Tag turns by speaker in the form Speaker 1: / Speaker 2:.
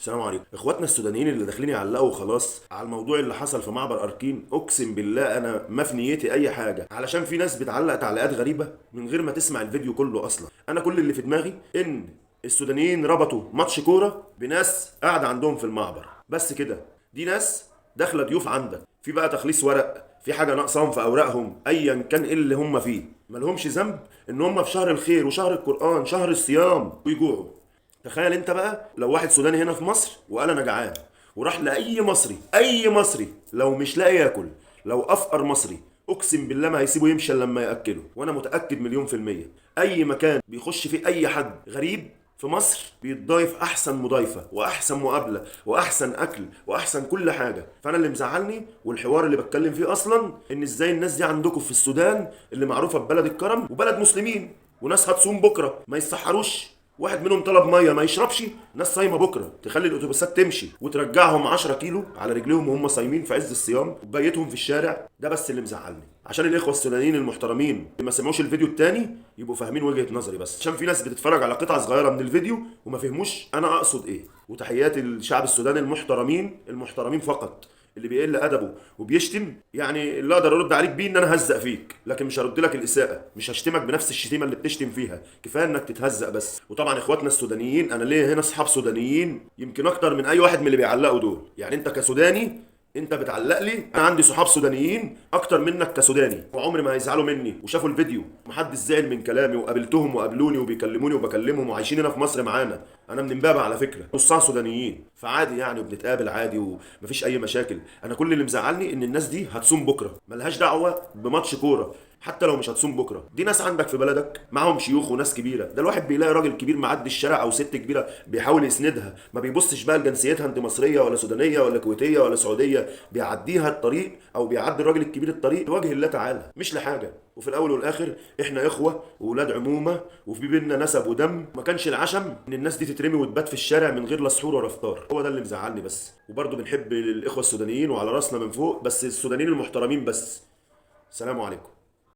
Speaker 1: السلام عليكم اخواتنا السودانيين اللي داخلين يعلقوا وخلاص على الموضوع اللي حصل في معبر اركين. اقسم بالله انا ما في نيتي اي حاجه، علشان في ناس بتعلق تعليقات غريبة من غير ما تسمع الفيديو كله اصلا. انا كل اللي في دماغي ان السودانيين ربطوا ماتش كورة بناس قاعدة عندهم في المعبر، بس كده. دي ناس داخله ضيوف عندك، في بقى تخليص ورق، في حاجة ناقصاهم في اوراقهم، ايا كان ايه اللي هم فيه، مالهمش ذنب ان هم في شهر الخير وشهر القران شهر الصيام ويجوعوا. تخيل انت بقى لو واحد سوداني هنا في مصر وقال انا جعان، وراح لاي مصري، اي مصري لو مش لاقي ياكل، لو افقر مصري اقسم بالله ما هيسيبه يمشي الا لما ياكله. وانا متاكد مليون في المية اي مكان بيخش فيه اي حد غريب في مصر بيتضايف احسن مضايفه واحسن مقابله واحسن اكل واحسن كل حاجة. فانا اللي مزعلني والحوار اللي بتكلم فيه اصلا ان ازاي الناس دي عندكم في السودان اللي معروفة ببلد الكرم وبلد مسلمين وناس هتصوم بكره ما يسحروش، واحد منهم طلب مية ما يشربش، ناس صايمه بكره، تخلي الاتوبيسات تمشي وترجعهم 10 كيلو على رجليهم وهم صايمين في عز الصيام وبيتهم في الشارع. ده بس اللي مزعلني، عشان الاخوة السودانيين المحترمين اللي ما سمعوش الفيديو التاني يبقوا فاهمين وجهه نظري، بس عشان في ناس بتتفرج على قطعه صغيرة من الفيديو وما فهموش انا اقصد ايه. وتحياتي للشعب السوداني المحترمين، المحترمين فقط، اللي بيقل ادبه وبيشتم، يعني اللي اقدر ارد عليك بيه ان انا هزق فيك، لكن مش هرد لك الاساءة، مش هشتمك بنفس الشتيمة اللي بتشتم فيها، كفاية انك تتهزق بس. وطبعا اخواتنا السودانيين، انا ليه هنا اصحاب سودانيين يمكن اكتر من اي واحد من اللي بيعلقوا دول، يعني انت كسوداني انت بتعلق لي، انا عندي صحاب سودانيين اكتر منك كسوداني، وعمري ما هيزعلوا مني وشافوا الفيديو، محدش زعل من كلامي، وقابلتهم وقابلوني وبيكلموني وبكلمهم وعايشين هنا في مصر معانا. انا من امبابه على فكرة، نصها سودانيين، فعادي يعني وبنتقابل عادي ومفيش اي مشاكل. انا كل اللي مزعلني ان الناس دي هتصوم بكره، ملهاش دعوه بماتش كورة، حتى لو مش هتصوم بكره، دي ناس عندك في بلدك معاهم شيوخ وناس كبيرة. ده الواحد بيلاقي راجل كبير معدي الشارع او ست كبيرة بيحاول يسندها، ما بيبصش بقى لجنسيتها انت مصرية ولا سودانيه ولا كويتيه ولا سعودية، بيعديها الطريق او بيعدي الراجل الكبير الطريق لوجه الله تعالى مش لحاجة. وفي الاول والاخر احنا اخوه واولاد عمومه وفي بينا نسب ودم، ما كانش العشم ان الناس دي تترمي وتبات في الشارع من غير لا سحور ولا افطار. هو ده اللي مزعلني بس. وبرضه بنحب الاخوة السودانيين وعلى راسنا من فوق، بس السودانيين المحترمين بس. سلام عليكم.